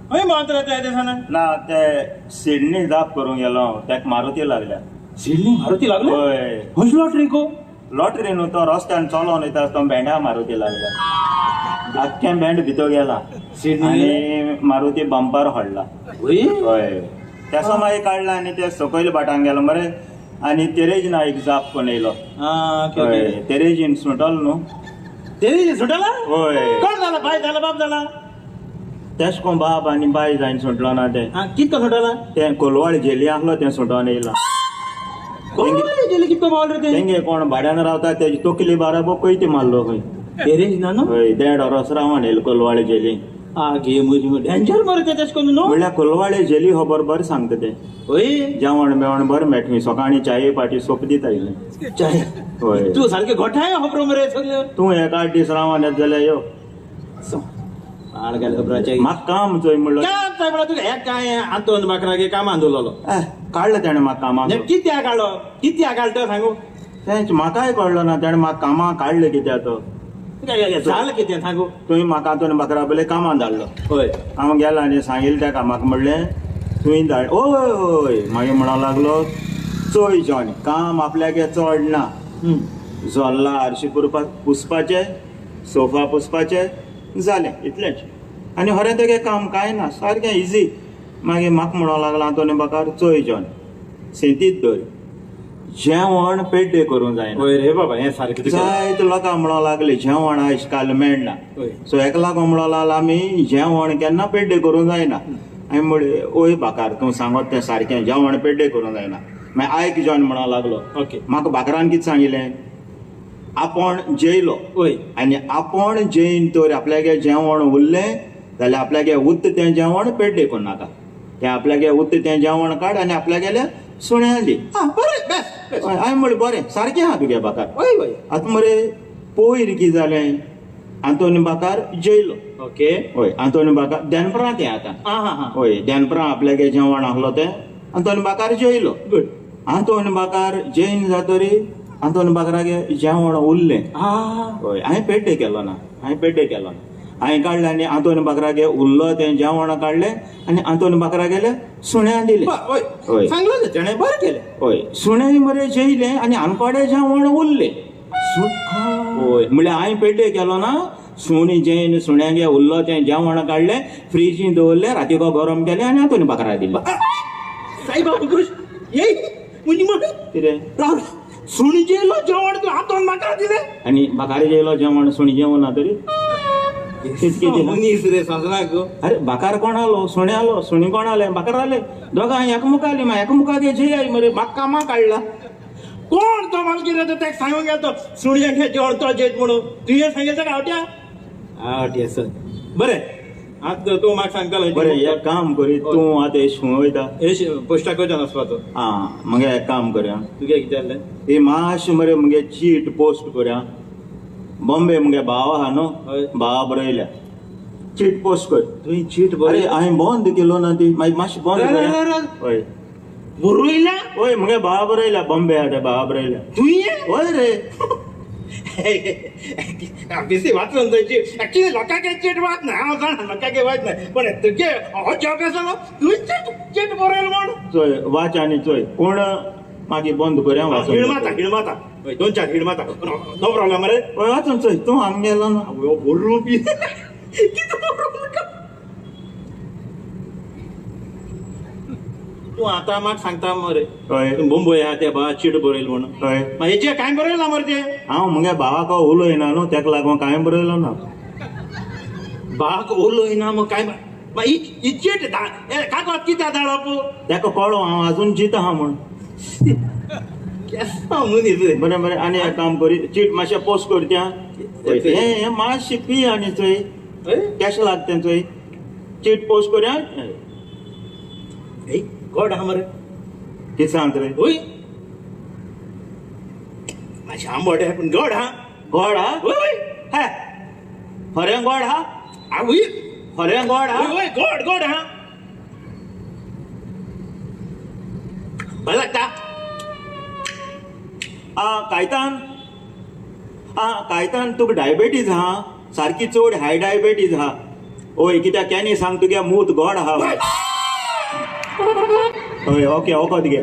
खंय भोंवत रावता ह्या दिसांनी? ना ते सिडनी जाप करूंक गेलो हांव, तेका मारुती लागल्या. सिडनी मारुती लागले? हय. खंयची लॉटरी गो? लॉटरी न्हू, तो रस्त्यान चलोन वयता आसतना भेंडा मारुती लागल्या. आख्खें भेंड भितर गेला. सिडनी? आनी मारुती बंपर हाडला. हय? हय, तेसो मागीर काडला आनी ते सकयल भाटान गेलो मरे आनी तेरेज ना एक जाप कोण येयलो. आं, ओके. हय. ओके. तेरेजीन सुटल न्हू. तेरेजीन सुटला? हय. कोण जाला? बाय जाला, बाप जाला? तेश कोण बाप आनी बाय जायन सुटलो ना तें. आं, कितको सुटला? तें कोलवाळ झेली आसलो तें सुटोन येयला. कोलवाळ झेली कितको पावल रे तें? तेंगे कोण भाड्यान रावता तेजी तकली बाराबो कोयती मारलो खंय. तेरेज ना न्हू? हय, देड वरस रावन येयलो कोलवाळ झेली. आगे म्हजी डेंजर मरे तें तेश कोन्न न्हू? म्हणल्यार कोलवाळे झेली खबर बरें सांगता तें. हय? जेवण मेवण बरें मेळटा, सकाळीं चाये पाटी सोप दिता इल्लें. चाय? हय. तूं सारकें गोठाय खबरो मरे सगल्यो. तूं एक आठ दीस रावन येत जाल्यार यो. पाड गेलें खबराचें. म्हाका काम चोय म्हणलो. काम चोय म्हणल्यार तुका हें काय आंतोन बाकरागे कामान दवरलेलो. काडलो तेणें म्हाका कामाक. कित्याक काडलो? कित्याक काडलो तो सांगू? तेंच म्हाकाय कळ्ळो ना तेणें म्हाका कामाक काडलें कित्याक तो. जालें कितें सांगू? तुवें म्हाका आंतोन बाकरा पयलें कामान धाडलो. हय. हांव गेलो आनी सांगिल्लें त्या कामाक म्हणलें तुवें धाड. हय हय. मागीर म्हणूंक लागलो चोय जॉनी, काम आपल्यागे चड ना. जोल्ला आरशी पुसपाचें, सोफा पुसपाचें, जालें इतलेंच. आनी खरें तेगें काम कांय ना, सारकें इजी. मागीर म्हाका म्हणूंक लागलो आंतोनी बाकार चोय जॉनी, सेंतीत धर, जेवण पेड्डे करूंक जायना. हय रे बाबा, हें सारकें तुगेलें. जायते लोकां म्हणूंक लागले जेवण आयज काल मेळना. हय. सो हेका लागून म्हणूंक लागलो आमी जेवण केन्ना पेड्डे करूंक जायना. हांवें म्हणलें ओय बाकार, तूं सांगत तें सारकें, जेवण पेड्डे करूंक जायना. मागीर आयक जॉन म्हणूंक लागलो. ओके. म्हाका बाकरान कितें सांगिल्लें, आपूण जेयलो. हय. आनी आपूण जेयन तर आपल्यागे जेवण उरलें जाल्यार आपल्यागे उरता तें जेवण पेड्डे करूं नाका. तें आपल्यागे उरता तें जेवण काड आनी आपल्यागेल्या सुण्या दी. आं, बरें, बेस्ट बेस्ट. हांवें म्हणलें बरें, सारकें आहा तुगे बाकार. हय हय. आतां मरे पयर कितें जालें, आंतोनी बाकार जेयलो. ओके. हय, आंतोनी बाकार देनपरां तें आतां. आं हां हां. हय, देनपरां आपल्यागे जेवण आसलो तें आंतोनी बाकार जेयलो. गुड. आंतोनी बाकार जेयन जातरी आंतोनी बाकरागे जेवण उरलें. हय, हांवें पेड्डे केलो ना, हांवें पेड्डे केलो ना. हांवें काडलें आनी आंतोनी बाकरागे उरलो तें जेवण काडलें आनी आंतोनी बाकरागेले सुण्या दिलें. हय. हय. सांगलें तेणें, बरें केलें. हय, सुणें मरे जेयलें आनी आनकोडे जेवण उरलें. हय, म्हणल्यार हांवें पेड्डे केलो ना, सुणी जेयन सुण्यागे उरलो तें जेवण काडलें, फ्रिजीन दवरलें, रातीको गरम केलें आनी आंतोनी बाकरा दिलें. साईबा मुकुश ये मुजी म्हण कितें? राव, सुणी जेयलो जेवण तूं आंतोन बाकरा दिलें? आनी बाकारे जेयलो जेवण सुणी जेवण ना तरी? मनीस रे संसराक. अरे बाकार कोण आलो? सुणे आलो. सुणी कोण आलें? बाकार आलें. दोगां एकमुखा आली, मागीर एकमुखागे जेय मरे, म्हाका कामां काडला. कोण तो मालकी रे तो तेका सांगूंक गेलो तो सुणयांक जेवण तो जेयत म्हणून? तुवें सांगिल्लें ताका आवट्या? आवट्या सर. बरें, आतां तूं म्हाका सांगतालो. बरें, एक काम करी, तूं आतां एश खंय वयता? एश पोस्टाक वयता वचपाचो. आं, मगे एक काम करया. तुगे कितें जालें? ही मातशें मरे मुगे चीट पोस्ट करया. बॉम्बे मुगे भाव आहा न्हू, भावा बरयल्या, चीट पोस्ट कर. तुवें चीट बरयल्या? अरे हांवें बंद केलो ना ती, मागीर मातशी बंद कर. हय. बरयल्या? हय, मुगे भावा बरयल्या, बॉम्बे आहा त्या भावा बरयल्या. तुवें? हय रे. बेसी वाचून थंय चीट, एक्चुअली लोकांक चीट वाच ना, हांव जाणा लोकांक वाच ना, पण तुगे हो जॉब आसलो तुवें चीट चीट बरयल म्हण. चोय वाच आनी चोय कोण मागीर बंद करया वाचून. हिणमाता हिणमाता, हय, दोन चार हिणमाता, नो प्रॉब्लम मरे. हय, वाचून चोय, तूं हांगा गेलो ना. बरोवपी कितें बरोवप? तूं आतां म्हाका सांगता मरे. हय. मुंबय आहा त्या भावा चीट बरयल म्हणून. हय. मागीर हेचेर कांय बरयलां मरे तें? हांव मुगे भावाक उलयना न्हू, तेका लागून कांय बरयलो ना. भावाक उलयना मग कांय मागीर ही चीट कागद कित्याक धाडप? तेका कळ्ळो हांव आजून जिता आहा म्हूण. मनीस रे. बरें बरें, आनी एक काम करी, चीट मातशें पोस्ट करत्या. हें मातशें पी आनी चोय कशें लागता तें चोय. चीट पोस्ट करया. गोड आहा मरे. कितें सांगता रे? हय, मातशें आंबट आहा पूण गोड आहा. गोड आहा? हय. हे खरें गोड आहा? आवय खरें गोड आहा? हय, गोड गोड आहा. बरें लागता. आं कायतान, आं कायतान, तुका डायबेटीज आहा, सारकी चड हाय डायबेटीज आहा. ओय कित्याक केन्नी सांग, तुगे मूत गोड आहा. हय, ओके, वखद घे.